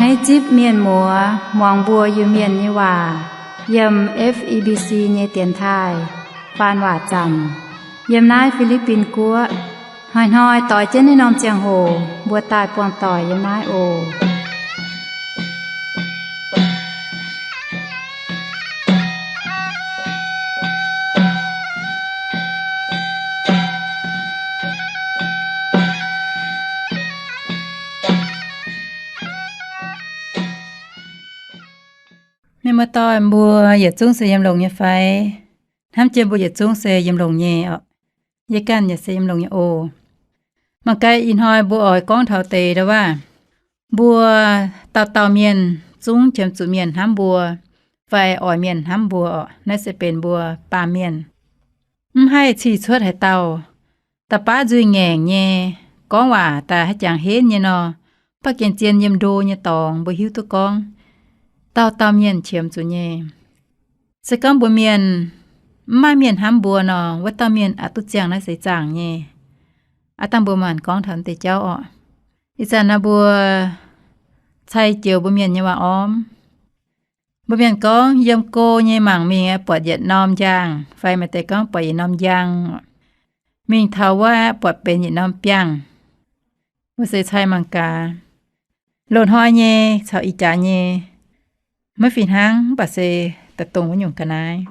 Naaiv zipv mienh muoz muangx mbuo Iu-Mienh nyei waac yiem F E B C nyei dienx taaih faan waac zanc yiem naaiv Fi^li^bin Guoqv. Hnoi-hnoi doix jienv naaiv norm ziangh hoc mbuo daaih buangh doic yiem naaiv oc. Mienh muoz-doic, mbuo yietc zungv se yiem longx nyei fai? Hnamv jienv mbuo yietc zungv se yiem longx nyei oc. Yie ganh yaac se yiem longx nyei oc. Mangc gaax ih hnoi mbuo oix gorngv taux deix ndau waac, mbuo dauh dauh mienh zungv qiemx zuqc mienh hnamv mbuo fai oix mienh hnamv mbuo oc. Naaiv se benx mbuo baamh mienh mv haih cih cuotv haaix dauh. Da'baav nzuih ngaengc nyei, gorngv waac daaih haaix jangx henv nyei nor, baav gen zien yiem ndo nyei dorngx mbuo hiuv duqv gorngv dauh dauh mienh qiemx zuqc nyei. Se gorngv mbuo mienh mv maaih mienh hnamv mbuo nor, wuov dauh mienh aqc duqv ziangh naaiv seix zaangc nyei. Aav dangh mbuo maanc gorngv taux deix jauv orqc. Ih zanc naaiv mbuo cai joux mbuo mienh nyei waac-ormv. Mbuo mienh gorngv, yiem go nyei mangc mingh aeqv, buatc yietc norm njang, fai maaih deix gorngv buatc yietc norm njang. Mingh taux wuov aeqv, buatc benx yietc norm biangh. Wuov se cai mangc gaax. Loz-hnoi nyei caux ih jaax nyei maiv fih hnangv, mv baac se daaih dongh wuov nyungc ga'naaiv.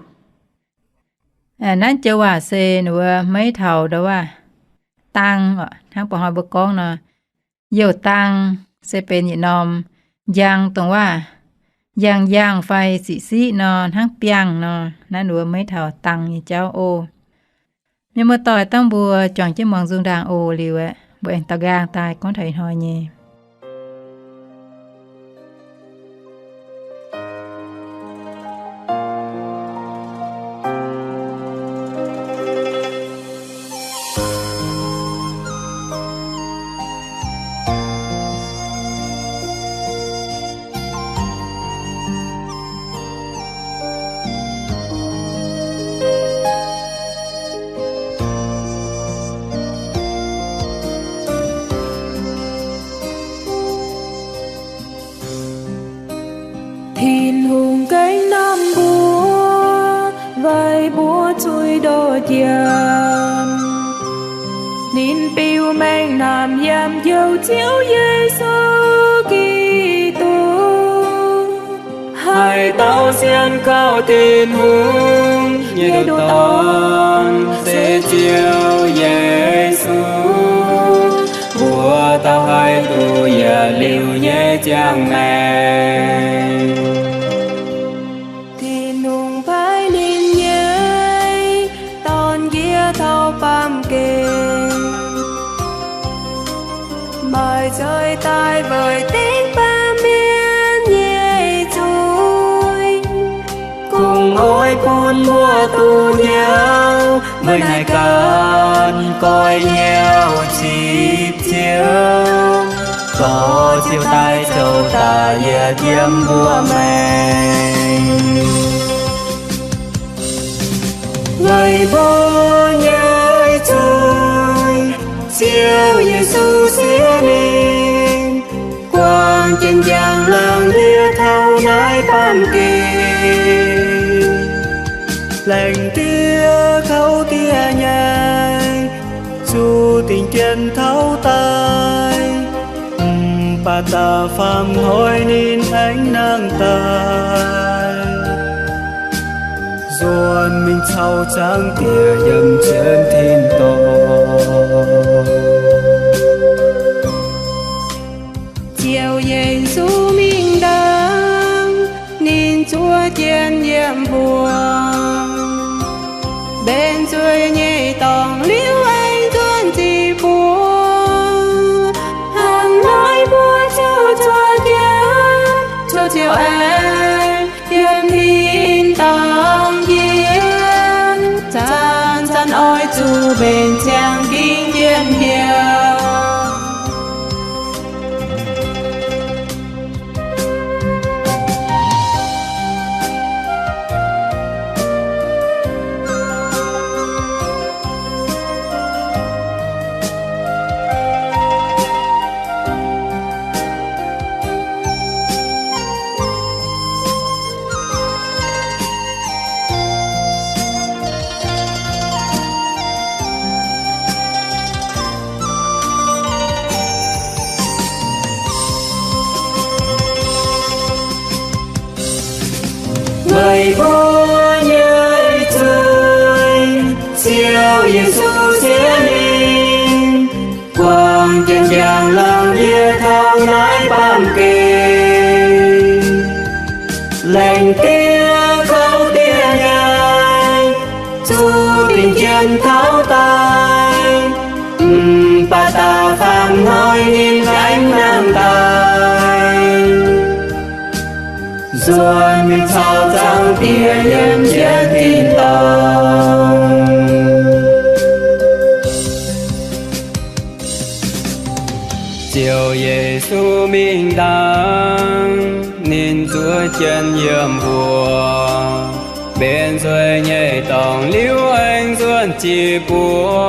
Naaiv joux waac se ninh mbuo maiv taux ndau waac dang oc. Hnangv ba'hnoi mbuo gorngv nor, youh dang se benx yietc norm njang, dongh waac njang njang fai siqv siqv nor, hnangv biangh nor. Naaiv ninh mbuo maiv taux dang nyei jauv oc. Mienh muoz-doic, dangh mbuo juangc jienv muangx nzung ndaangc oc. Liuz aeqv, mbuo aengx daux nqaang daaih gorngv taux ih hnoi nyei. Tin-Hungh gengh namh mbuo, weic mbuo zuiz ndoh njiec. Ninh biux mengh naamh yiem Njoux Ziouv Yesu Giduc. Haaix dauh sienx kaux Tin-Hungh nyei ndoh Dorn, se Ziouv Yesu, mbuo dauh haih duqv yietc liuz nyei ziangh maengc. Tin-Hungh paaiv ninh nyei Dorn nqiex taux baamh gen, maaih nzuih daaih weic dengv baamh mienh nyei zuiz, kungx oix bun mbuo duqv nyauv. Weic naaiv ganh goiv nyauv zipv Ziouv, dorh Ziouv daaih zoux da'yietv yiem mbuo maengc. Weic mbuo nyei zuiz, Ziouv Yesu siev mingh, guangc jienv njang-laangc ndiev taux naaiv baamh gen, laengz ndiev kouv ndiev nyei, zuqc dingc jien taux daaih. Mv baac da'faam hnoi ninh aengx nangh daaih, nzuonx mingh caux Zaangc Diex yiem jienv tin-dorngh. Ziouv Yesu mingh ndaangc, ninh zuov jienv yiem mbuo, mbenc nzuih nyei dorngx liuz aengx nzuonx nzipc mbuo. Hnangv naaiv mbuo ziouc cuotv jienv, cuotv ziouc aengx yiem tin-dorngh yiem, zanc-zanc oix zuqc mbenc ziangh dingc jien hnyouv. Mbuo nyei zuiz, Ziouv Yesu siev mingh, guangc jienv njang-laangc yie taux naaiv baamh gen. Laengz diev kouv diev nyei, zuqc dingc jien taux daaih, mv baac da'faanh hnoi ninh aengx nangh daaih. Nzuonx mingh caux Zaangc Diex yiem jienv tin-dorngh. Ziouv Yesu mingh dangh, ninh zuov jienv yiem mbuo, mbenc nzueic nyei dorngx liuz aengx nzuonx jiex buo.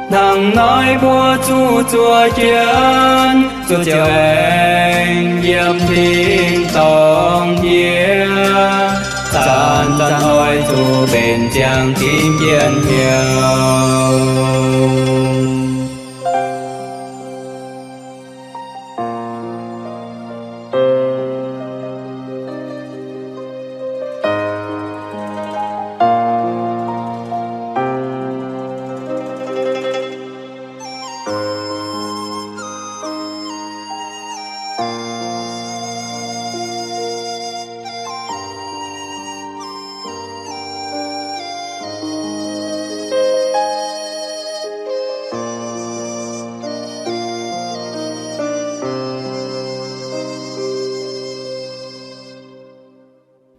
Hnangv naaiv mbuo zuqc zuov jienv, zuqc Ziouv aengx yiem tin-dorngh yie, zanc-zanc oix zuqc mbenc ziangx dingc jien hnyouv.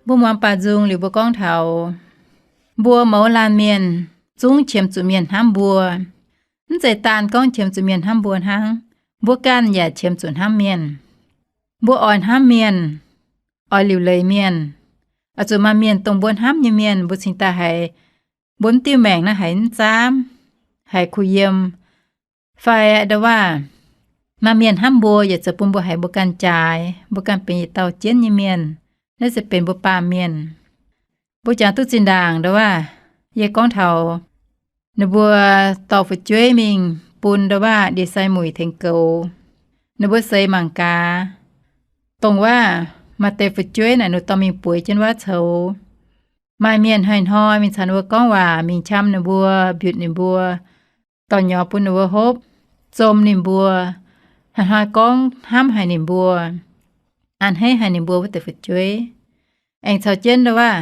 Mbuo muangx baaux nzung liuz mbuo gorngv taux, mbuo mouz laanh mienh zungv qiemx zuqc mienh hnamv mbuo. Mv zeiz daan gorngv qiemx zuqc mienh hnamv mbuo hnangv, mbuo ganh yaac qiemx zuqc hnamv mienh. Mbuo oix hnamv mienh, oix liuc leiz mienh, oix zuqc maaih mienh dongh mbuo hnamv nyei mienh, mbuo cingx daaih haiz mbuo mv diuh maengc naaiv haiz mv zaamv, haiz kuh yiem. Fai nda'waac, maaih mienh hnamv mbuo, yaac zoux bun mbuo haiz mbuo ganh jaaix, mbuo ganh benx yietc dauh jienv nyei mienh. Naaiv se benx mbuo baamh mienh. Mbuo jangx duqv zinh ndaangc nda'waac, yie gorngv taux ninh mbuo dorh fu'jueiv mingh bun nda'waac ndie-sai muic tengx goux. Ninh mbuo seix mangc gaax, dongh waac maaih deix fu'jueiv naaic ninh dorh mingh bueix jienv wuov coux. Maaih mienh hnoi-hnoi mingh caux ninh mbuo gorngv waac, mingh qam ninh mbuo, mbiutc ninh mbuo, dorh nyorx bun ninh mbuo hopv, zom ninh mbuo, hnoi-hnoi gorngv hnamv haic ninh mbuo, a'hneiv haic ninh mbuo wuov deix fu'jueiv. Aengx caux jienv nda'waac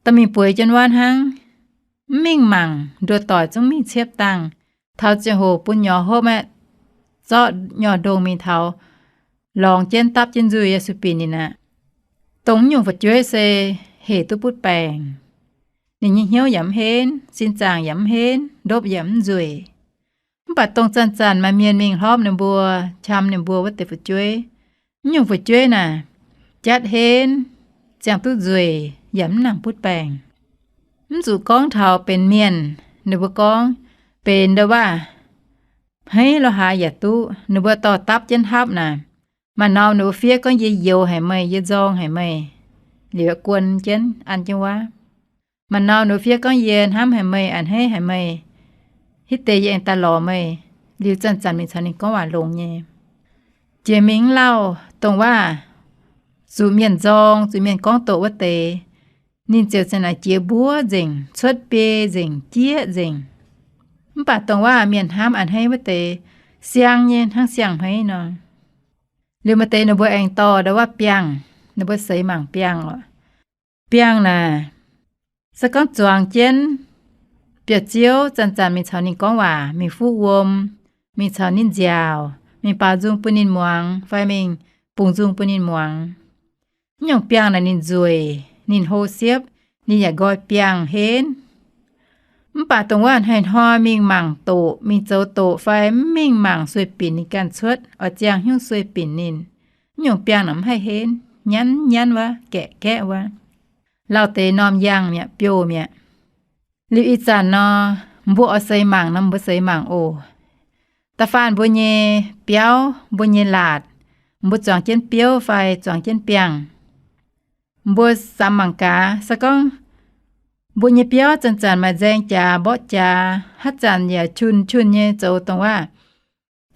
dorh mingh bueix jienv wuov hnangv, mv mingh mangc, nduov doic zungv mingh ciepv dangh, taux ziangh hoc bun nyorx hopv aeqv, zorqv nyorx ndongh mingh taux, lorngx jienv dapv jienv nzuih yaac sueih binc ninh aqv. Dongh naaiv nyungc fu'jueiv se hec duqv butv baengc. Ninh nyei hnyouv yaac mv henv, sin zaangc yaac mv henv, ndopv yaac mv nzueic. Mv baac dongh zanc-zanc maaih mienh mingh hlorpv ninh mbuo, qam ninh mbuo wuov deix fu'jueiv, naaiv nyungc fu'jueiv naaic, jatv henv, ziangh duqv nzueic, yaac mv nangc butv baengc. Mv zuqc gorngv taux benx mienh, ninh mbuo gorngv benx nda'waac hmeiv lo haaix yaac duqv, ninh mbuo dorh dapv jienv hapv naaic, maaih norm ninh mbuo fiev gorngv, yie youx haic meih, yie nzorng haic meih, liuz guon jienv an jienv waac. Maaih norm ninh mbuo fiev gorngv, yie hnamv haic meih, a'hneiv haic meih, hitv deix yie aengx daaih lorz meih, liuz zanc-zanc mingh caux ninh gorngv waac longx nyei. Jiex mingh mv lauh, dongh waac zuqc mienh nzorng, zuqc mienh gorngv doqc wuov deix, ninh ziouc za'naaic jiex mbuov nzengc, cuotv biei nzengc, jieqv nzengc. Mv baac dongh waac mienh hnamv a'hneiv wuov deix, siang nyei hnangv siang-hmeiv nor. Liuz maaih deix ninh mbuo aengx dorh nda'waac biangh, ninh mbuo seix mangc biangh oc. Biangh naaic, se gorngv zuangx jienv biauv-ziouv zanc-zanc mingh caux ninh gorngv waac, mingh fuqv wuom, mingh caux ninh nziaauc, mingh baaux nzung bun ninh muangx fai mingh bungx nzung bun ninh muangx. Naaiv nyungc biangh naaic ninh nzueic, ninh hlo siepv, ninh yaac nqoi biangh henv. Mv baac dongh wuov hnoi-hnoi mingh mangc doqc, mingh zoux doqc fai mv mingh mangc sueih binc ninh ganh cuotv, oix ziangh hnyouv sueih binc ninh, naaiv nyungc biangh naaic mv haih henv, nyanv nyanv wuov, gaeqv gaeqv wuov, lauh deix norm yangh mi'aqv, biouh mi'aqv. Liuz ih zanc nor, mbuo oix seix mangc nor mbuo seix mangc oc. Da'faanh mbuo nyei biauv, mbuo nyei laatc, mbuo zuangx jienv biouv fai zuangx jienv biangh, mbuo samx mangc gaax, se gorngv mbuo nyei biauv zanc-zanc maaih nzaeng jaax mborqv jaax, haaix zanc yaac qun qun nyei zoux dongh waac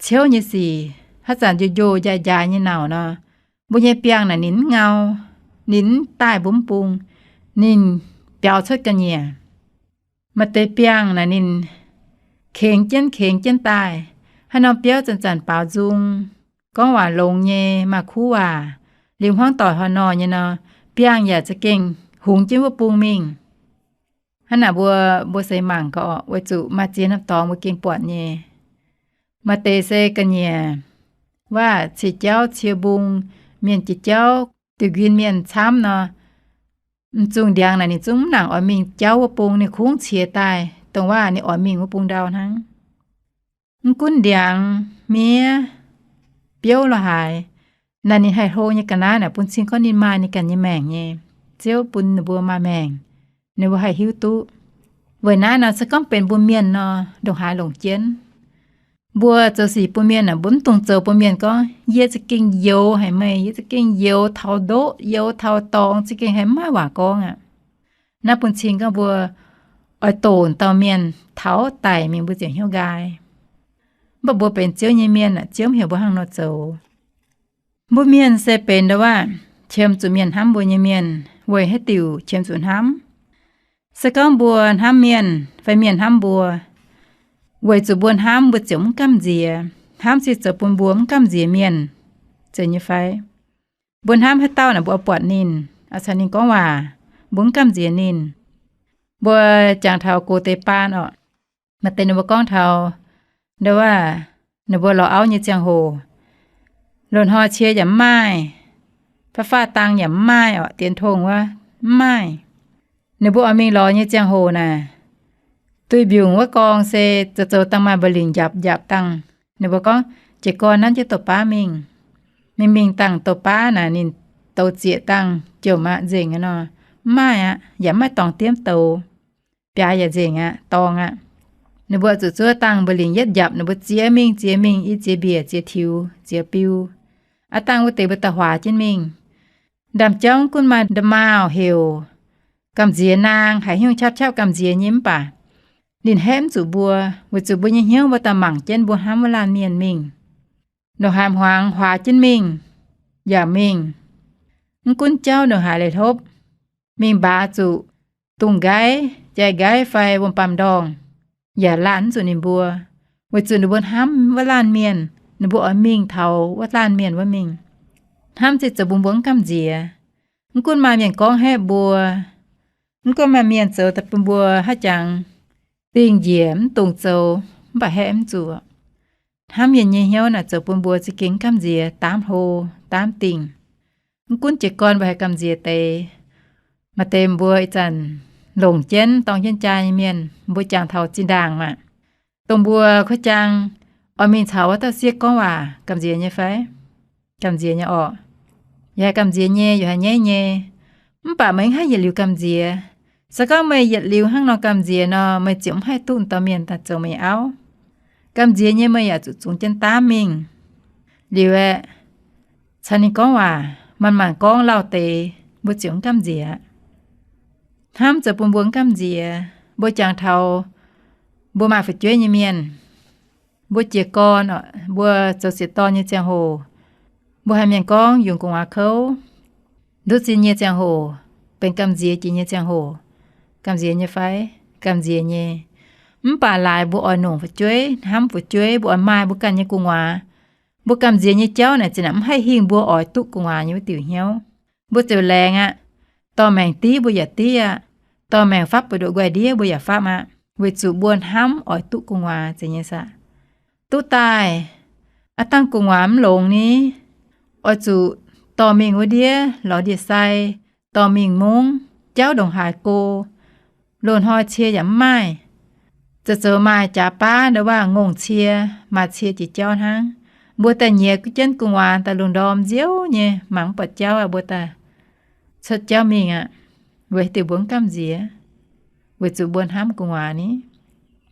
ciouv nyei sic, haaix zanc njoh njoh njaaix njaaix nyei nauc nor, mbuo nyei biangh naaic ninh mv ngau. ninh mv daaih mbuo mv bung, ninh biaux cuotv ga'nyiec. Maaih deix biangh naaic ninh kengx jienv kengx jienv daaih. Haaix norm biauv zanc-zanc baaux nzung, gorngv waac longx nyei, maaih kuv waac, liuz hmuangv doic horh nor nyei nor, biangh yaac za'gengh hungx jienv wuov bung mingh. Hnangv naaic mbuo, mbuo seix mangc gaax, weic zuqc maaih ziex norm dorngx mbuo gengh buatc nyei. Maaih deix se ga'nyiec, waac cie jauv cie mbung, mienh jiex jauv, diuc nquin mienh camv nor, m'zungh ndiangx naaic ninh zungv mv nangc oix mingh jauv wuov bung, ninh kungx cie daaih dongh waac ninh oix mingh wuov bung ndau hnangv. Mv gunv ndiangx, miev, biouv lorh haaix, naaic ninh haih hlo nyei ga'naaiv naaic bun cing gorngv ninh maaih ninh ganh nyei maengc nyei. Ziouv bun ninh mbuo maaih maengc, ninh mbuo haih hiuv duqv. Weic naaiv nor se gorngv benx mbuo mienh nor, ndongc haaix longc jienv. Mbuo zoux sic bun mienh aeqv, mbuo mv dungx zoux bun mienh gorngv, yie za'gengh youx haic meih, yie za'gengh youx taux ndoqv, youx taux dorngx, za'gengh haiz mv maaih waac gorngv aqv. Naaiv bun cing gorngv mbuo oix doqc dauh mienh taux daic mingh mbuo ziouc hnyouv nqaai. Mv baac mbuo benx Ziouv nyei mienh aeqv, Ziouv mv heuc mbuo hnangv nor zoux. Mbuo mienh se benx ndo waac qiemx zuqc mienh hnamv mbuo nyei mienh. Weic haaix diuc qiemx zuqc hnamv? Se gorngv mbuo hnamv mienh fai mienh hnamv mbuo, weic zuqc mbuo hnamv mbuo ziouc mv gamh nziex. Hnamv se zoux bun mbuo mv gamh nziex mienh, zeiz nyei fai? Mbuo hnamv haaix dauh naaic mbuo buatc ninh, caux ninh gorngv waac, mbuo mv gamh nziex ninh. Mbuo jangx taux gox deix baan orqc, maaih deix ninh mbuo gorngv taux ndo waac ninh mbuo lorz auv nyei ziangh hoc, loz-hnoi cie yaac mv maaih, faav faah dang yaac mv maaih orqc, dienx tong wuov mv maaih. Ninh mbuo oix mingh lorz nyei ziangh hoc naaic, duih mbiungc wuov gorng se zoux zoux dangh maaih mba'lingc njapc njapc dangh. Ninh mbuo gorngv, jiez gorn nanv jienv douz-baav mingh. Mingh mingh dangh douz-baav naaic ninh douz zieqc dangh jomc aqv, nzengc aqv nor, mv maaih aqv, yaac mv maaih dorngx diemv douz. Biaaix yaac nzengc aqv, dorngx aqv. Ninh mbuo zuqc zuov dangh mba'lingc yietv njapc, ninh mbuo ziex mingh ziex mingh, i ziex mbiec ziex tiux ziex biu. Aav dangh wuov deix mbuo daaih huaax jienv mingh. Ndaamv-jauv gunv maaih nda'maauh heuc gamh nziex naang, haiz hnyouv qapv qapv gamh nziex nyei mv baac ninh haeqv mv zuqc mbuo, weic zuqc mbuo nyei hnyouv mbuo daaih mangc jienv mbuo hnamv wuov laanh mienh mingh. Ndongc haaix hmuangx huaax jienv mingh yaac mingh. Mv gunv jauv ndongc haaix leiz hlopv, mingh mbaaz zuqc dungz nqaiv, jai nqaiv fai wuom-baamh ndorngh, yaac laanh mv zuqc ninh mbuo, weic zuqc ninh mbuo hnamv wuov laanh mienh, ninh mbuo oix mingh taux wuov laanh mienh wuov mingh. Hnamv se zoux bun mbuo mv gamh nziex. Mv gunv maaih mienh gorngv haeqv mbuo, mv gunv maaih mienh zoux daaih bun mbuo haaix jangx dingh njiec mv dungx zoux, mv baac haeqv mv zuqc. Hnamv mienh nyei hnyouv naaic zoux bun mbuo za'gengh mv gamh nziex, daamv hlo, daamv dingh. Mv gunv jiez gorn mbuo haih gamh nziex deix. Maaih deix mbuo ih zanc longc jienv dorng jienv jaa nyei mienh, mbuo jangx taux zinh ndaangc maah, dongh mbuo kuv jaang oix mingh caux wuov dauh sieqv gorngv waac, gamh nziex nyei fai? Gamh nziex nyei orqc. Yaac haih gamh nziex nyei, yaac haih nyaiv nyei. Mv baac meih mv haih yietc liuz gamh nziex. Se gorngv meih yietc liuz hnangv nor gamh nziex nor, meih ziouc mv haih duqv dauh mienh daaih zoux meih auv. Gamh nziex nyei meih yaac zuqc zungx jienv daamv mingh. Liuz aeqv, caux ninh gorngv waac, manc-manc gorngv lauh deix, mbuo ziouc mv gamh nziex. Hnamv zoux bun mbuo mv gamh nziex. Mbuo jangx taux mbuo maaih fu'jueiv nyei mienh, mbuo jiez gorn, mbuo zoux sieqv dorn nyei ziangh hoc, mbuo haiz mienh gorngv yungz gu'nguaaz kouv, nduqc zinh nyei ziangh hoc, benx gamh nziex jiex nyei ziangh hoc, gamh nziex nyei fai? Gamh nziex nyei. Mv baac laaix mbuo oix nongc fu'jueiv, hnamv fu'jueiv, mbuo oix maaih mbuo ganh nyei gu'nguaaz. Mbuo gamh nziex nyei jauv naaic zinh naaic mv haih hingh mbuo oix duqv gu'nguaaz nyei wuov diuc hnyouv. Mbuo ziouc laengz aqv. Dorh maengc div mbuo yaac div aqv. Dorh maengc fapv buoz-ndoqv nqoi ndiev mbuo yaac fapv aqv, weic zuqc mbuo hnamv oix duqv gu'nguaaz zeiz nyei saah. Duqv daaih, aav dangh gu'nguaaz mv longx ni, oix zuqc dorh mingh wuov ndiev lorz ndie-sai, dorh mingh mungv, jauv ndongc haaix go, loz-hnoi cie yaac mv maaih. Zoux zoux maaih jaax baav ndo waac ngongh cie, maaih cie jiex jauv hnangv. Mbuo daaih nyiex jienv gu'nguaaz daaih lungh ndorm nziouv nyei, mangc mv buatc jauv aqv, mbuo daaih cuotv jauv mingh aqv. Weic haaix diuc mbuo mv gamh nziex? Weic zuqc mbuo hnamv gu'nguaaz ni.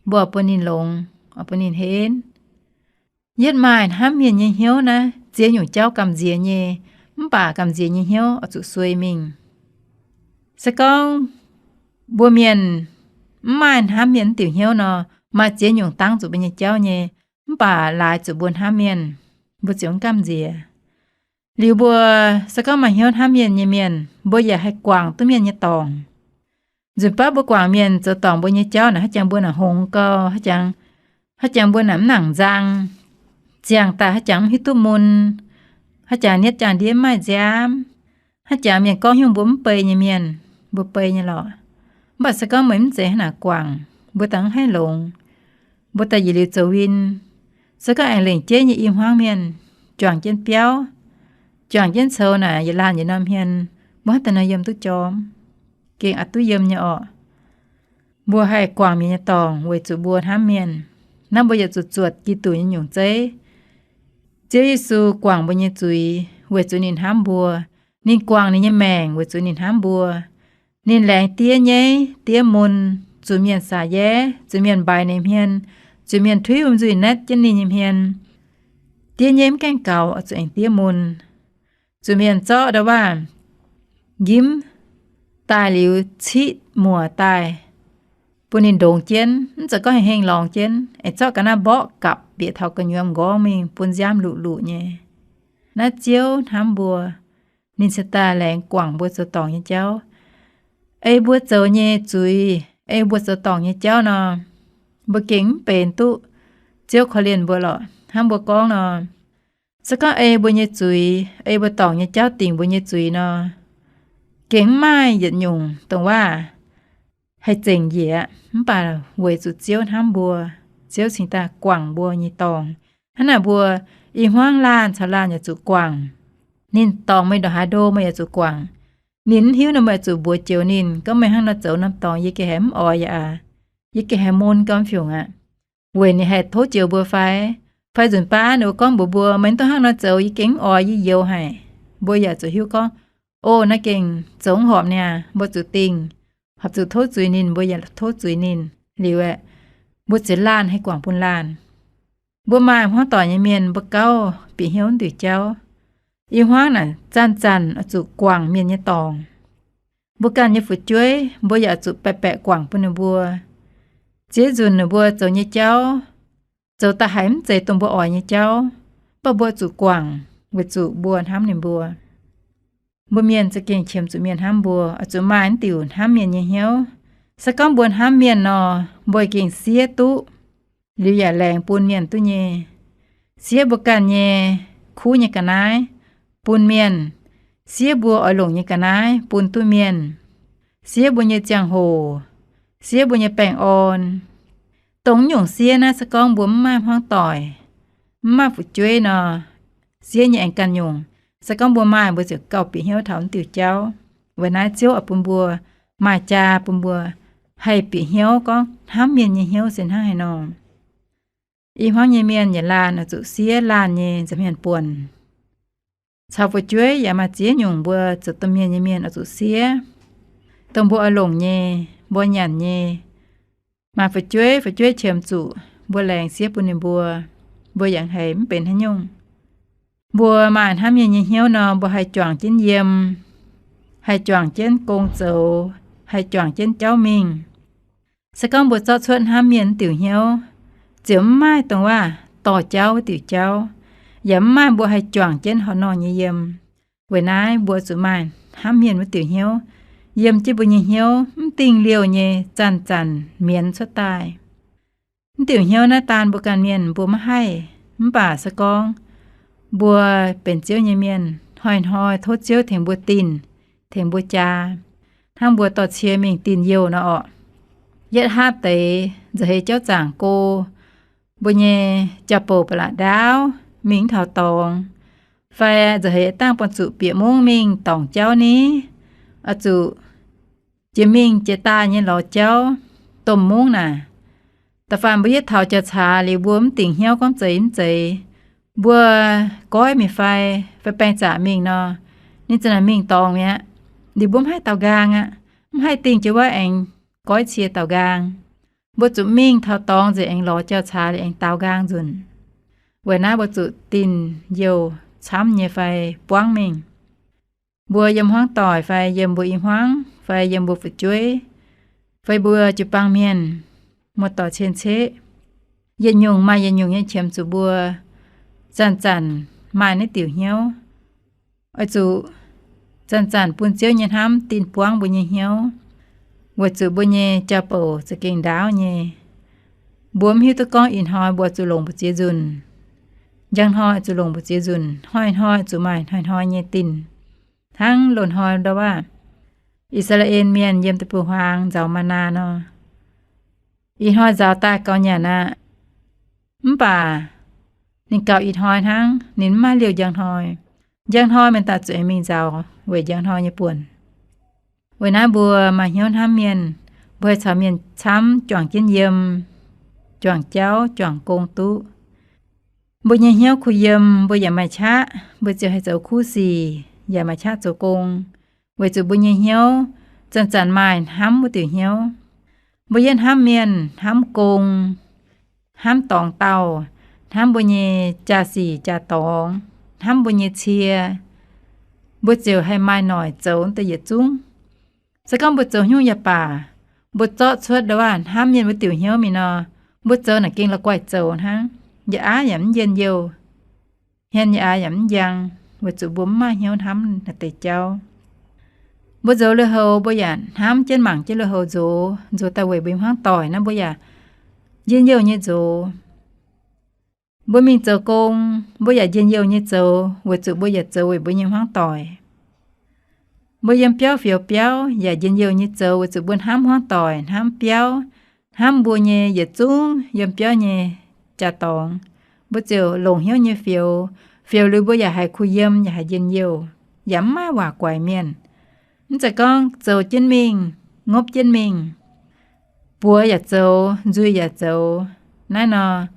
Mbuo oix bun ninh longx, oix bun ninh henv. Yietv maaih hnamv mienh nyei hnyouv naaiv, ziex nyungc jauv gamh nziex nyei, mv baac gamh nziex nyei hnyouv oix zuqc suei mingh. Se gorngv mbuo mienh mv maaih hnamv mienh wuov diuc hnyouv nor, maaih ziex nyungc dangv zuqc mbuo nyei jauv nyei, mv baac laaix zuqc mbuo hnamv mienh, mbuo ziouc mv gamh nziex. Liuz mbuo se gorngv maaih hnyouv hnamv mienh nyei mienh, mbuo yaac haih guangc duqv mienh nyei dorngc. Nzunc baav mbuo guangc mienh zoux dorngc mbuo nyei jauv naaic, haaix jangx mbuo naaic hngongx gau, haaix jangx, haaix jangx mbuo naaic mv nangc nzang, ziangh daaih haaix jangx mv hiuv duqv mun, haaix jangx nietv jangx ndiev mv maaih nziaamv, haaix jangx mienh gorngv haaix nyungc mbuo mv bei nyei mienh, mbuo bei nyei lorqc. Mv baac se gorngv meih mv zeiz hnangv naaic guangc, mbuo daaih mv haih longx. Mbuo daaih yietc liuz zoux win, se gorngv aengx lengc jeiv nyei i hmuangv mienh juangc jienv biauv, juangc jienv coux naaic, yietc laanh yietc norm hmien, mbuo hnangv daaih nor yiem duqv jorm? Gengh aqc duqv yiem nyei orqc. Mbuo haih guangc mienh nyei dorngc weic zuqc mbuo hnamv mienh. Naaiv mbuo yaac zuqc zuotc Giduc nyei nyungc zeiv. Ziouv Yesu guangc mbuo nyei zuiz weic zuqc ninh hnamv mbuo. Ninh guangc ninh nyei maengc weic zuqc ninh hnamv mbuo. Ninh laengz diev nyeiv diev mun, zuqc mienh saax yaev, zuqc mienh mbaix ninh hmien, zuqc mienh tuiv hung nzuih naetv jienv ninh nyei hmien. Diev nyeiv mv gaengh gaux, zuqc aengx diev mun. Zuqc mienh zorqv ndau waav-njimv daaih liuz ciqv muoc daaih bun ninh ndongx jienv, mv zeiz gorngv heng hengh lorngx jienv, aengx zorqv ga'naaiv mborqv gapc bieqc taux gu'nyuoz m'nqorngv mingh bun nziaamv luqc luqc nyei. Naaiv Ziouv hnamv mbuo, ninh cingx daaih laengz guangc mbuo zoux dorngc nyei jauv. Ei mbuo zoux nyei zuiz, ei mbuo zoux dorngc nyei jauv nor, mbuo gengh mv benx duqv Ziouv korv-lienh mbuo lorqc. Hnangv mbuo gorngv nor, se gorngv ei mbuo nyei zuiz, ei mbuo dorngc nyei jauv dingc mbuo nyei zuiz nor, gengh mv maaih yietc nyungc dongh waav haih zengc njiec. Mv baac weic zuqc Ziouv hnamv mbuo, Ziouv cingx daaih guangc mbuo nyei dorngc. Hnangv naaic mbuo i hmuangv laanh caux laanh yaac zuqc guangc. Ninh dorngc meih ndongc haaix ndo meih yaac zuqc guangc. Ninh mv hiuv nor meih yaac zuqc mbuox joux ninh gorngv, meih hnangv nor zoux norm dorngx yie gengh haiz mv oix yaac aac, yie gengh haiz mun gau fiungc aqv. Weic ninh haih tov joux mbuo fai? Fai nzunc baav ninh mbuo gorngv mbuox mbuo, meih mv dungx hnangv nor zoux, yie gengh mv oix, yie youx haic. Mbuo yaac zuqc hiuv gorngv, o, naaiv gengh zoux mv horpc niaa. Mbuo zuqc dingh, horpc zuqc tov zuiz ninh, mbuo yaac tov zuiz ninh. Liuz aeqv, mbuo ziouc laanh haih guangc bun laanh. Mbuo maaih hmuangv doic nyei mienh, mbuo gauh bieqc hnyouv diuc jauv. I hmuangv naaic zanc-zanc oix zuqc guangc mienh nyei dorngc. Mbuo ganh nyei fu'jueiv mbuo yaac zuqc baeqc baeqc guangc bun ninh mbuo. Ziex nzunc ninh mbuo zoux nyei jauv, zoux daaih haiz mv zeiz dongh mbuo oix nyei jauv, mv baac mbuo zuqc guangc weic zuqc mbuo hnamv ninh mbuo. Mbuo mienh za'gengh qiemx zuqc mienh hnamv mbuo, oix zuqc maaih diuc hnamv mienh nyei hnyouv. Se gorngv mbuo hnamv mienh nor, mbuo gengh siev duqv, liuz yaac laengz bun mienh duqv nyei. Siev mbuo ganh nyei kuv nyei ga'naaiv bun mienh, siev mbuo oix longc nyei ga'naaiv bun duqv mienh, siev mbuo nyei ziangh hoc, siev mbuo nyei baengh orn. Dongh nyungc siev naaiv se gorngv mbuo mv maaih hmuangv doic, mv maaih fu'jueiv nor, siev nyei aengx ganh nyungc. Se gorngv mbuo maaih, mbuo ziouc gauh bieqc hnyouv taux diuc jauv. Weic naaiv Ziouv oix bun mbuo maaih jaa bun mbuo haih bieqc hnyouv gorngv hnamv mienh nyei hnyouv se hnangv haaix nor. I hmuangv nyei mienh yaac laanh oix zuqc siev laanh nyei nza'hmien buonc. Caux fu'jueiv yaac maaih ziex nyungc mbuo zoux domh mienh nyei mienh oix zuqc siev. Dongh mbuo oix longc nyei, mbuo nyanc nyei, maaih fu'jueiv, fu'jueiv qiemx zuqc mbuo laengz siev bun ninh mbuo, mbuo yaac haiz mv benx haaix nyungc. Mbuo maaih hnamv mienh nyei hnyouv nor, mbuo haih juangc jienv yiem, haih juangc jienv gong zoux, haih juangc jienv jauv mingh. Se gorngv mbuo zorqv cuotv hnamv mienh diuc hnyouv, ziouc mv maaih dongh waav dorh jauv wuov diuc jauv, yaac mv maaih mbuo haih juangc jienv horqc norh nyei yiem. Weic naaiv mbuo zuqc maaih hnamv mienh wuov diuc hnyouv yiem jienv mbuo nyei hnyouv, mv dingh liouh nyei zanc-zanc mienz cuotv daaih. Mv diuc hnyouv naaiv daan mbuo ganh mienh mbuo maiv haih. Mv baac se gorngv mbuo benx Ziouv nyei mienh, hnoi-hnoi tov Ziouv tengx mbuo dinc, tengx mbuo jaa, hnangv mbuo dorh cie mingh dinc youh nor orqc. Yietv haav deix nza'heix jauv zaangc go, mbuo nyei jaa-bouc ba'laqc ndaauv mingh mv taux dorngx, fai nza'heix dangh buangh zuqc bieqc mungv mingh dorngc jauv ni, oix zuqc jiex mingh jiex daaih nyei lorz jauv domh mungv naaic. Da'faanh mbuo yietv taux jauv-caax liuz mbuo mv dingc hnyouv gorngv zeiz mv zeiz, mbuo goiv mingh fai, fai baeng zaqc mingh nor, ninh za'naaic mingh dorngx mi'aqv. Liuz mbuo mv haih daaux nqaang aqv. Mv haih dingh jiex wuov aengx goiv cie daaux nqaang. Mbuo zuqc mingh taux dorngx nzengc aengx lorz jauv-caax liuz aengx daaux nqaang nzunc. Weic naaiv mbuo zuqc dinc youh camv nyei fai buangv mingh. Mbuo yiem hmuangv doic fai yiem mbuo i hmuangv fai yiem mbuo fu'jueiv fai mbuo jiu-baang mienh, muoz-doic cien-ceqv, yietc nyungc maaih yietc nyungc nyei qiemx zuqc mbuo zanc-zanc maaih naaiv diuc hnyouv. Oix zuqc zanc-zanc bun Ziouv nyei hnamv dinh buangv mbuo nyei hnyouv, weic zuqc mbuo nyei jaa-bouc za'gengh ndaauv nyei. Mbuo mv hiuv duqv gorngv ih hnoi mbuo zuqc longc mbu'ziex nzunc, njang hnoi zuqc longc mbu'ziex nzunc, hnoi-hnoi zuqc maaih hnoi-hnoi nyei dinh. Hnangv loz-hnoi ndau waac, I^saa^laa^en Mienh yiem deic-bung-huaang nzaaux maa^naa nor, ih hnoi nzaaux daaih gauh nyanc aqv. Mv baac ninh gauh ih hnoi hnangv, ninh mv maaih liouh njang hnoi. Njang hnoi mienh daaih zuqc aengx mingh nzaaux weic njang hnoi nyei buonc. Weic naaiv mbuo maaih hnyouv hnamv mienh, mbuo haih caux mienh camv juangc jienv yiem, juangc jauv, juangc gong duqv. Mbuo nyei hnyouv kuh yiem, mbuo yaac maaih qaqv, mbuo ziouc haih zoux kuv sic, yaac maaih qaqv zoux gong, weic zuqc mbuo nyei hnyouv zanc-zanc maaih hnamv wuov diuc hnyouv. Mbuo yiem hnamv mienh, hnamv gong, hnamv dorngx dauh, hnamv mbuo nyei jaa-sic jaa-dorngx, hnamv mbuo nyei cie, mbuo ziouc haih maaih noic zoux deix yietc zungv. Se gorngv mbuo zoux haaix nyungc yaac baac, mbuo zorqv cuotv ndau waac hnamv mienh wuov diuc hnyouv mingh nor, mbuo zoux naaic gengh la'guaih zoux hnangv, yaac aav yaac mv njien-youh, hmien yaac aav yaac mv njang, weic zuqc mbuo mv maaih hnyouv hnamv naaic deix jauv. Mbuo nzoux lui-houx mbuo yaac hnamv jienv mangc jienv lui-houx nzox, nzox daaih weic mbuo hmuangv doic naaiv mbuo yaac njien-youh nyei nzox. Mbuo mingh zoux gong, mbuo yaac njien-youh nyei zoux, weic zuqc mbuo yaac zoux weic mbuo nyei hmuangv doic. Mbuo yiem biauv fioux biauv yaac njien-youh nyei zoux, weic zuqc mbuo hnamv hmuangv doic, hnamv biauv, hnamv mbuo nyei yietc zungv yiem biauv nyei jaa-dorngx. Mbuo ziouc longc hnyouv nyei fioux, fioux liuz mbuo yaac haiz kuh yiem, yaac haiz njien-youh, yaac mv maaih waac guaix mienh. Mv zeiz gorngv zoux jienv mingh, ngopv jienv mingh, buoz yaac zoux, nzuih yaac zoux. Naaiv nor,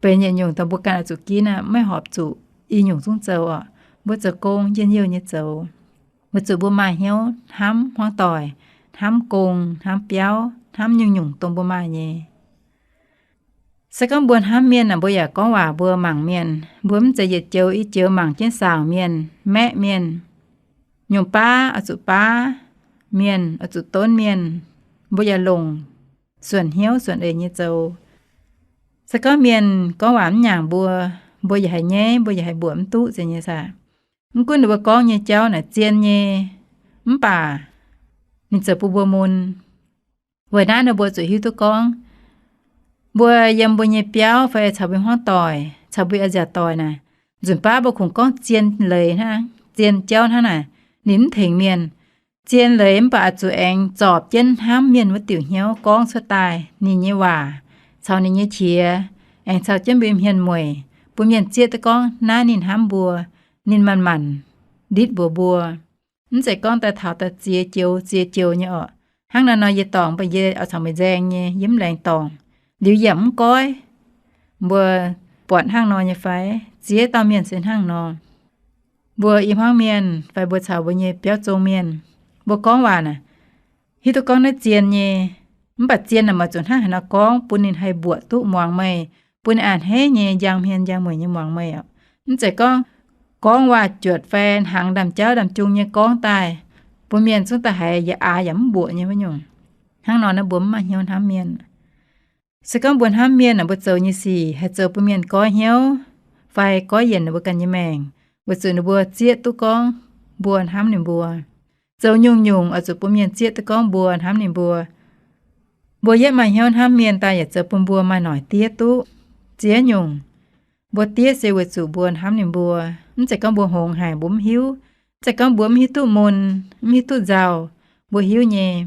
benx yietc nyungc dongh mbuo ganh oix zuqc ginv aqv, maiv horpc zuqc i nyungc zungv zoux oc. Mbuo zoux gong njien-youh nyei zoux, weic zuqc mbuo maaih hnyouv hnamv hmuangv doic, hnamv gong, hnamv biauv, hnamv nyungc-nyungc dongh mbuo maaih nyei. Se gorngv mbuo hnamv mienh aeqv, mbuo yaac gorngv waac mbuo mangc mienh. Mbuo mv zeiz yietc joux i joux mangc jienv saangc mienh, maeqv mienh. Nyungc baav oix zuqc baav mienh, oix zuqc donv mienh. Mbuo yaac longc suonc hnyouv suonc eix nyei zoux. Se gorngv mienh gorngv waac mv nyaangc mbuo, mbuo yaac haiz nyaiv, mbuo yaac haiz mbuoqc mv duqv zeiz nyei saah. Mv gunv ninh mbuo gorngv nyei jauv naaic zien nyei, mv baac ninh zoux bun mbuo mun. Weic naaiv nor mbuo zuqc hiuv duqv gorngv, mbuo yiem mbuo nyei biauv fai caux mbuo hmuangv doic, caux mbuo a'nziaauc doic naaic, nzunc baav mbuo kungx gorngv zien leiz hnangv, zien jauv hnangv naaic, ninh mv tengx mienh. Zien leiz mv baac oix zuqc aengx zorpc jienv hnamv mienh wuov diuc hnyouv gorngv cuotv daaih ninh nyei waac, caux ninh nyei qiex, aengx caux jienv mbuo hmien mueic, bun mienh zieqv duqv gorngv naaiv ninh hnamv mbuo, ninh manc-manc nditv mbuox mbuo. Mv zeiz gorngv daaih taux daaih ziex joux ziex joux nyei orqc. Hnangv naaiv nor yie dorngc mv baac yie oix caux meih nzaeng nyei, yie mv laengz dorngc. Liuz yie yaac mv goiv. Mbuo buatc hnangv nor nyei fai? Ziex dauh mienh se hnangv nor. Mbuo i hmuangv mienh fai mbuo caux mbuo nyei biauv zong mienh, mbuo gorngv waac naaic, hiuv duqv gorngv naaiv zien nyei, mv baac zien naaic maiv zuqc hnangv haaix nor gorngv bun ninh haih mbuoqc duqv muangx meih, bun ninh a'hneiv nyei njang hmien njang mueic nyei muangx meih oc. Mv zeiz gorngv gorngv waac-juotc fai hnaangx ndaamv-jauv ndaamv-jung nyei gorngv daaih, bun mienh zungv daaih haiz yaac aax yaac mv mbuoqc nyei wuov nyungc. Hnangv nor naaiv mbuo mv maaih hnyouv hnamv mienh. Se gorngv mbuo hnamv mienh aeqv, mbuo zoux nyei sic haih zoux bun mienh goiv hnyouv fai goiv yienc ninh mbuo ganh nyei maengc, weic zuqc ninh mbuo zieqv duqv gorngv mbuo hnamv ninh mbuo. Zoux nyungc-nyungc oix zuqc bun mienh zieqv duqv gorngv mbuo hnamv ninh mbuo. Mbuo yietv maaih hnyouv hnamv mienh daaih yaac zoux bun mbuo maaih noic diev duqv. Ziex nyungc, mbuo diev se weic zuqc mbuo hnamv ninh mbuo. Mv zeiz gorngv mbuo hngongx haic mbuo mv hiuv. Mv zeiz gorngv mbuo mv hiuv duqv mun, mv hiuv duqv nzauh, mbuo hiuv nyei.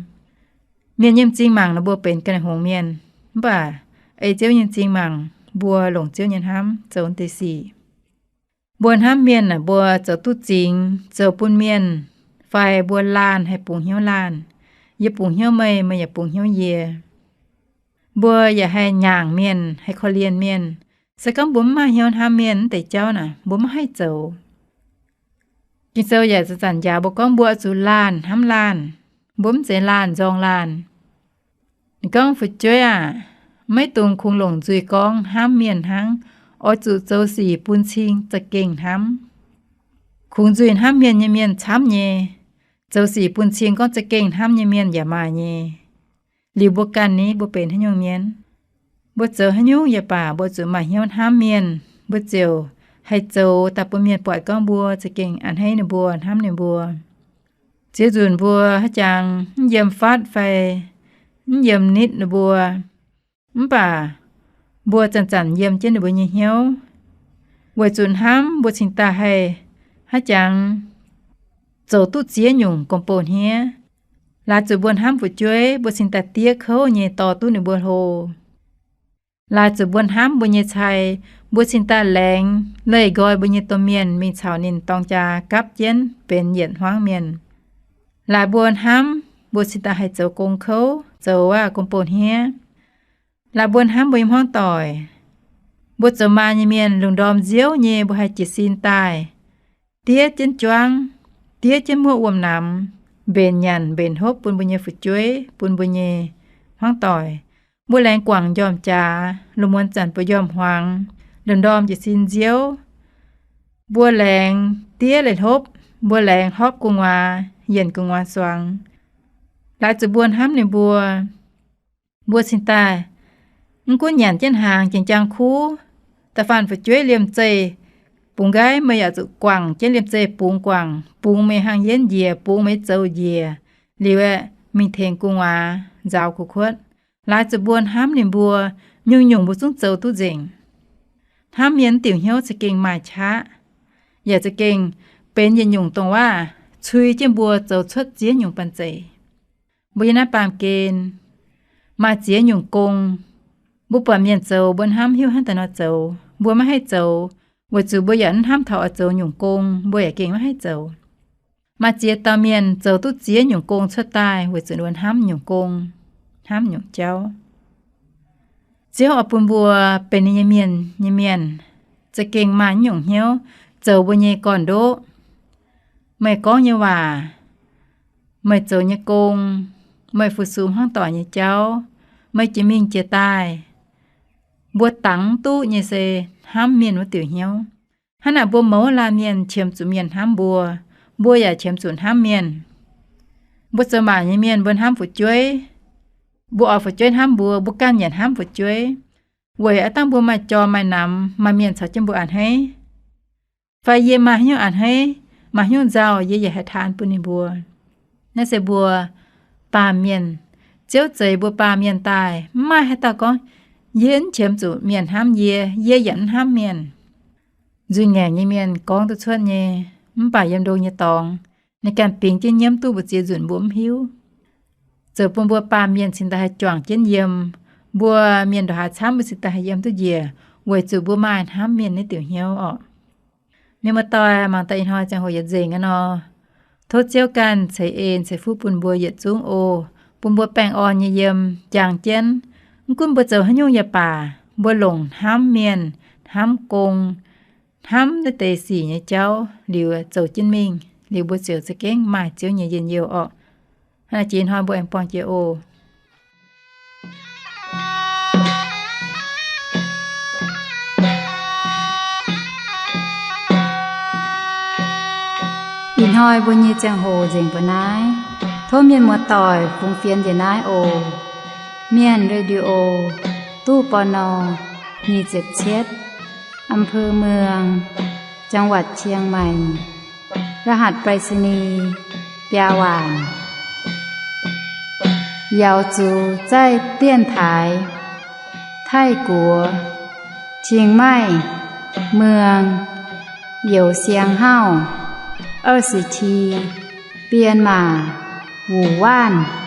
Mienh nyei m'zing mangc ninh mbuo benx ganh hngongx mienh, mv baac ei Ziouv nyei m'zing mangc mbuo longc Ziouv nyei hnamv zoux deix sic. Mbuo hnamv mienh aeqv, mbuo zoux duqv zingx zoux bun mienh, fai mbuo laanh haih bungx hnyouv laanh. Yie bungx hnyouv meih, meih yaac bungx hnyouv yie. Mbuo yaac haih nyaangc mienh, haih korv-lienh mienh. Se gorngv mbuo mv maaih hnyouv hnamv mienh wuov deix jauv naaic, mbuo maiv haih zoux. Ging-Sou yaac zanc-zanc njaaux mbuo gorngv mbuo oix zuqc laanh hnamv laanh. Mbuo mv zeiz laanh nzorng laanh. Ninh gorngv, fu'jueiv aah, maiv dungx kungx longc nzuih gorngv hnamv mienh hnangv. Oix zuqc zoux sic bun cing za'gengh hnamv. Kungx nzuih hnamv mienh nyei mienh camv nyei. Zoux sic bun cing gorngv za'gengh hnamv nyei mienh yaac maaih nyei. Liuz mbuo ganh ni, mbuo benx haaix nyungc mienh, mbuo zoux haaix nyungc yaac baac, mbuo zuqc maaih hnyouv hnamv mienh, mbuo ziouc haih zoux daaih bun mienh buatc gorngv mbuo za'gengh a'hneiv ninh mbuo, hnamv ninh mbuo. Ziex nzunc mbuo haaix jangx mv yiem fatv fai mv yiem nitv ninh mbuo, mv baac mbuo zanc-zanc yiem jienv ninh mbuo nyei hnyouv. Weic zuqc hnamv mbuo cingx daaih haih haaix jangx zoux duqv ziex nyungc gong-bou hniev. Laaix zuqc mbuo hnamv fu'jueiv, mbuo cingx daaih diev kouv nyei dorh duqv ninh mbuo hlo. Laaix zuqc mbuo hnamv mbuo nyei cai, mbuo cingx daaih laengz leih nqoi mbuo nyei domh mienh mingh caux ninh dorng jaa gapv jienv benx yietc hmuangv mienh. Laaix mbuo hnamv mbuo cingx daaih haih zoux gong kouv, zoux waac gong-bou hniev. Laaix mbuo hnamv mbuo nyei hmuangv doic, mbuo zoux maa nyei mienh lungh ndorm nziouv nyei mbuo haih jiez sin daaih diev jienv juangv, diev jienv muoqv wuom namx, mbenc nyanc mbenc hopv bun mbuo nyei fu'jueiv, bun mbuo nyei hmuangv doic. Mbuo laengz guangc njormh jaax, lungh muonz zanc mbuo njormh hmuangx, lungh ndorm jiez sin nziouv, mbuo laengz diev leiz-hlopv, mbuo laengz hopv gu'nguaaz, yienc gu'nguaaz suangx. Laaix zuqc mbuo hnamv ninh mbuo, mbuo cingx daaih mv gunv nyanc jienv hnaangx jiex jaang kuv, da'faanh fu'jueiv liemh zeih bungx nqaiv, meih yaac zuqc guangc jienv liemh zeih bungx guangc, bungx meih hnangv yienv njiec, bungx meih zoux njiec, liuz aeqv, mingh tengx gu'nguaaz nzaaux kuv kuotv. Laaix zuqc mbuo hnamv ninh mbuo, nyungc-nyungc mbuo zungv zoux duqv nzengc. Hnamv mienh diuc hnyouv za'gengh maaih qaqv, yaac za'gengh benx yietc nyungc dongh waac cui jienv mbuo zoux cuotv ziex nyungc banh zeic. Mbuo yiem naaiv baamh gen maaih ziex nyungc gong. Mbuo buatc mienh zoux, mbuo hnamv hiuv hnangv daaih nor zoux, mbuo maiv haih zoux, weic zuqc mbuo yaac mv hnamv taux oix zoux nyungc gong, mbuo yaac gengh maiv haih zoux. Maaih ziex dauh mienh zoux duqv ziex nyungc gong cuotv daaih weic zuqc ninh mbuo hnamv nyungc gong, hnamv nyungc jauv. Ziouv oix bun mbuo benx ninh nyei mienh nyei mienh, za'gengh maaih nyungc hnyouv zoux mbuo nyei gorn-ndoqv. Meih gorngv nyei waac, meih zoux nyei gong, meih fu-sux hmuangv doic nyei jauv, meih jiex mingh jiex daaih, mbuo dangx duqv nyei se hnamv mienh wuov diuc hnyouv. Hnangv naaic mbuo mouz laanh mienh qiemx zuqc mienh hnamv mbuo, mbuo yaac qiemx zuqc hnamv mienh. Mbuo zoux maac nyei mienh mbuo hnamv fu'jueiv, mbuo oix fu'jueiv hnamv mbuo, mbuo ganh yaac hnamv fu'jueiv. Weic aav dangh mbuo maaih jorm maaih namx, maaih mienh caux jienv mbuo a'hneiv, fai yie maaih hnyouv a'hneiv, maaih hnyouv nzauh, yie yaac haih taan bun ninh mbuo. Naaiv se mbuo baamh mienh. Ziouv zeix mbuo baamh mienh daaih, mv maaih haaix dauh gorngv, yie mv qiemx zuqc mienh hnamv yie, yie yaac mv hnamv mienh. Nzuih ngaengc nyei mienh gorngv duqv cuotv nyei, mv baac yiem ndo nyei dorngx, ninh ganh bingx jienv nyiemv duqv mbu'ziex nzunc mbuo mv hiuv. Zoux bun mbuo baamh mienh cingx daaih haih juangc jienv yiem. Mbuo mienh ndongc haaix camv mbuo cingx daaih haih yiem duqv njiec, weic zuqc mbuo maaih hnamv mienh naaiv diuc hnyouv orqc. Mienh muoz-doic, mangc daaih ih hnoi ziangh hoc yietc nzengc aqv nor, tov Ziouv ganh ceix en ceix fuqv bun mbuo yietc zungv oc, bun mbuo baengh orn nyei yiem jangx jienv. Mv gunv mbuo zoux haaix nyungc yaac baac, mbuo longc hnamv mienh, hnamv gong, hnamv naaiv deix sic nyei jauv liuz zoux jienv mingh, liuz mbuo ziouc za'gengh maaih Ziouv nyei njien-youh orqc. Hnangv naaiv jiex ih hnoi mbuo aengx buangh jiex oc. Ih hnoi mbuo nyei ziangh hoc nzengc mbuo naaiv. Tov mienh muoz-doic fungx fienx njiec naaiv oc. Mienh Radio, ตู้ ปณ. nyic ziepc cietv, อำเภอเมือง จังหวัดเชียงใหม่ รหัสไปรษณีย์ biaa waanc. 瑶族在电台 Taiv-Guoqv, Chiang Mai, เมือง Youz Siang Hauv, 二十七, 编码 Wuov Waanc.